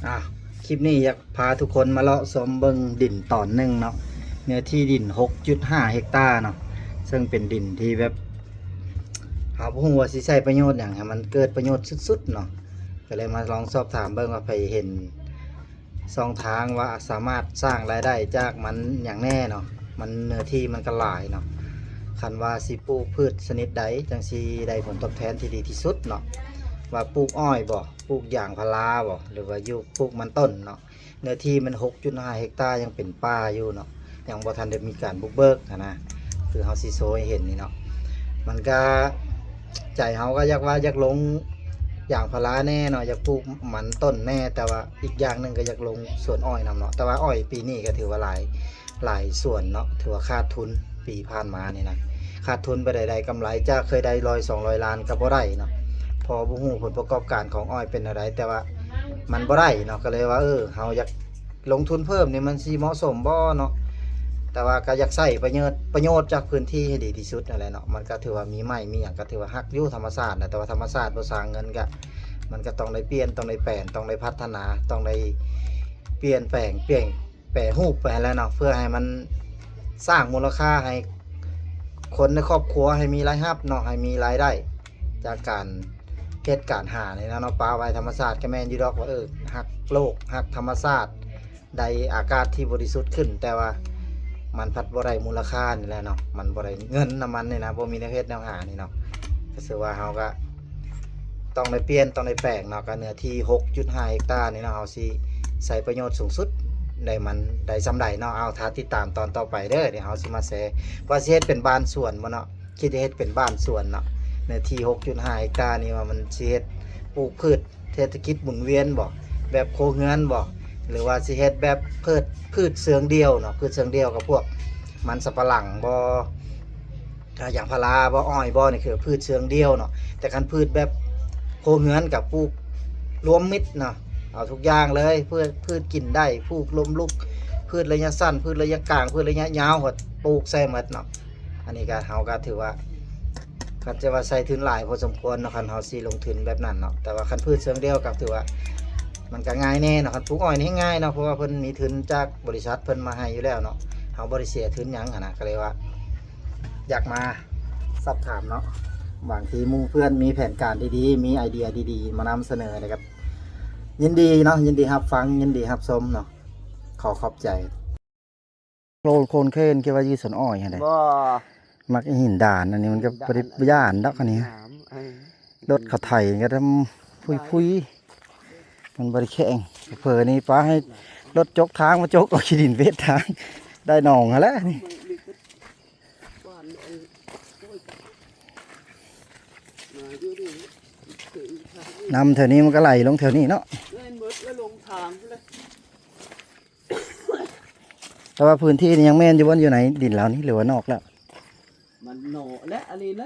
ອ່າ ຄລິບນີ້ຢາກພາທຸກຄົນມາເລາະຊົມເບິ່ງດິນຕອນໜຶ່ງເນາະ ເນື້ອທີ່ດິນຫົກຈຸດຫ້າເຮັກຕາເນາະ ເຊິ່ງເປັນດິນທີ່ແບບ ເຮົາບໍ່ຮູ້ວ່າຊິໃຊ້ປະໂຫຍດຫຍັງໃຫ້ມັນເກີດປະໂຫຍດສຸດໆເນາະ ກໍເລີຍມາລອງສອບຖາມເບິ່ງວ່າໃຜເຫັນຊ່ອງທາງວ່າສາມາດສ້າງລາຍໄດ້ຈາກມັນຫຍັງແນ່ເນາະ ມັນເນື້ອທີ່ມັນກໍຫຼາຍເນາະ ຄັນວ່າຊິປູກພືດຊະນິດໃດຈັ່ງຊິໄດ້ຜົນຕອບແທນທີ່ດີທີ່ສຸດເນາະ ວ່າປູກອ້ອຍບໍ ປູກຢາງພາລາບໍ ຫຼືວ່າຢູ່ປູກມັນຕົ້ນເນາະ ເນື້ອທີ່ມັນຫົກຈຸດຫ້າເຮັກຕາ ຍັງເປັນປ່າຢູ່ເນາະ ຍັງບໍ່ທັນໄດ້ມີການບຸກເບີກຫັ້ນນະ ຄືເຮົາຊິໂຊໃຫ້ເຫັນນີ້ເນາະ ມັນກະ ໃຈເຮົາກໍຢາກວ່າຢາກລົງຢາງພາລາແດ່ເນາະ ຢາກປູກມັນຕົ້ນແດ່ ແຕ່ວ່າອີກຢ່າງໜຶ່ງກໍຢາກລົງສວນອ້ອຍນຳເນາະ ແຕ່ວ່າອ້ອຍປີນີ້ກໍຖືວ່າຫຼາຍ ຫຼາຍສວນເນາະ ຖືວ່າຂາດທຶນປີຜ່ານມານີ້ນະ ຂາດທຶນໄປໄດ້ ໄດ້ກຳໄລຈາກເຄີຍໄດ້ຮ້ອຍສອງຮ້ອຍລ້ານກໍບໍ່ໄດ້ເນາະ ເພາະບໍ່ຮູ້ຜົນປະກອບການຂອງອ້ອຍເປັນແນວໃດ ແຕ່ວ່າມັນບໍ່ໄດ້ເນາະ ກໍເລີຍວ່າ ເອີ ເຮົາຢາກລົງທຶນເພີ່ມນີ້ມັນຊິເໝາະສົມບໍ່ເນາະ ແຕ່ວ່າກໍຢາກໃຊ້ປະໂຫຍດ ປະໂຫຍດຈາກພື້ນທີ່ໃຫ້ດີທີ່ສຸດນັ້ນແຫຼະເນາະ ມັນກໍຖືວ່າມີໄມ້ມີຫຍັງກໍຖືວ່າຮັກຢູ່ທຳມະຊາດນະ ແຕ່ວ່າທຳມະຊາດບໍ່ສ້າງເງິນ ກໍ ມັນກໍຕ້ອງໄດ້ປ່ຽນ ຕ້ອງໄດ້ແປງ ຕ້ອງໄດ້ພັດທະນາ ຕ້ອງໄດ້ປ່ຽນແປງ ປ່ຽນ ແປຮູບໄປຫັ້ນແຫຼະເນາະ ເພື່ອໃຫ້ມັນສ້າງມູນລະຄ່າໃຫ້ຄົນໃນຄອບຄົວ ໃຫ້ມີລາຍຮັບເນາະ ໃຫ້ມີລາຍໄດ້ຈາກການເຮັດການຫານີ້ນະເນາະ ປະໄວ້ທຳມະຊາດກໍແມ່ນຢູ່ດອກວ່າ ເອີ ຮັກໂລກ ຮັກທຳມະຊາດ ໄດ້ອາກາດທີ່ບໍລິສຸດຂຶ້ນ ແຕ່ວ່າມັນພັດບໍ່ໄດ້ມູນລະຄ່ານີ້ແຫຼະເນາະ ມັນບໍ່ໄດ້ເງິນນຳມັນນີ້ນະ ບໍ່ມີແນວເຮັດແນວຫານີ້ເນາະ ກໍຖືວ່າເຮົາກໍ ຕ້ອງໄດ້ປ່ຽນ ຕ້ອງໄດ້ແປງເນາະ ກໍເນື້ອທີ່ຫົກຈຸດຫ້າເຮັກຕານີ້ເນາະ ເຮົາຊິໃຊ້ປະໂຫຍດສູງສຸດ ໄດ້ມັນໄດ້ສ່ຳໃດເນາະ ເອົາ ຖ້າຕິດຕາມຕອນຕໍ່ໄປເດີ ດຽວເຮົາຊິມາແຊ ວ່າຊິເຮັດເປັນບ້ານສວນບໍ່ເນາະ ຄິດຈະເຮັດເປັນບ້ານສວນເນາະ ເນື້ອທີ່ຫົກຈຸດຫ້າເຮັກຕານີ້ ວ່າມັນຊິເຮັດປູກພືດເສດຖະກິດໝູນວຽນບໍ່ ແບບຄົວເຮືອນບໍ່ ຫຼືວ່າຊິເຮັດແບບພືດ ພືດເຊີງດຽວເນາະ ພືດເຊີງດຽວກັບພວກມັນສຳປະຫຼັງບໍ່ ອ່າ ຢາງພາລາບໍ່ ອ້ອຍບໍ່ ນີ້ຄືພືດເຊີງດຽວເນາະ ແຕ່ຄັນພືດແບບຄົວເຮືອນກໍປູກລວມມິດເນາະ ເອົາທຸກຢ່າງເລີຍ ພືດ ພືດກິນໄດ້ ປູກລົມລຸກ ພືດໄລຍະສັ້ນ ພືດໄລຍະກາງ ພືດໄລຍະຍາວ ກໍປູກໃສ່ໝົດເນາະ ອັນນີ້ກໍ ເຮົາກໍຖືວ່າ ຄັນຈະວ່າໃຊ້ທຶນຫຼາຍພໍສົມຄວນເນາະ ຄັນເຮົາຊິລົງທຶນແບບນັ້ນເນາະ ແຕ່ວ່າຄັນພືດເຊີງດຽວກໍຖືວ່າ ມັນກໍງ່າຍແດ່ເນາະ ຄັນປູກອ້ອຍນີ້ແຮງງ່າຍເນາະ ເພາະວ່າເພິ່ນມີທຶນຈາກບໍລິສັດເພິ່ນມາໃຫ້ຢູ່ແລ້ວເນາະ ເຮົາບໍ່ໄດ້ເສຍທຶນຫຍັງຫັ້ນນະ ກໍເລີຍວ່າ ຢາກມາສອບຖາມເນາະ ບາງທີໝູ່ເພື່ອນມີແຜນການດີໆ ມີໄອເດຍດີໆ ມານຳສະເໜີ ແລ້ວກໍຍິນດີເນາະ ຍິນດີຮັບຟັງ ຍິນດີຮັບຊົມເນາະ ຂໍຂອບໃຈ. ໂລນໂຄນເຄນ ຄິດວ່າຢູ່ສວນອ້ອຍຫັ້ນແຫຼະ ບໍ່ ມັກຫີນດານ ອັນນີ້ມັນກໍບໍ່ໄດ້ ຢ້ານດອກ ອັນນີ້ ເອີ ລົດເຂົາໄຖກໍທຳ ພຸຍໆ ມັນບໍ່ໄດ້ແຂງ ເຜີນີ້ປາໃຫ້ລົດຈົກທາງ ມາຈົກເອົາຂີ້ດິນເວດທາງ ໄດ້ໜອງຫັ້ນແຫຼະນີ້ ນ້ຳແຖວນີ້ມັນກໍໄຫຼລົງແຖວນີ້ເນາະ ແຕ່ວ່າພື້ນທີ່ນີ້ຍັງແມ່ນຢູ່ບໍ່? ຢູ່ໃນດິນລາວນີ້ ຫຼືວ່ານອກແລ້ວ? ມັນເນາະ ແລະ ອັນນີ້ນະ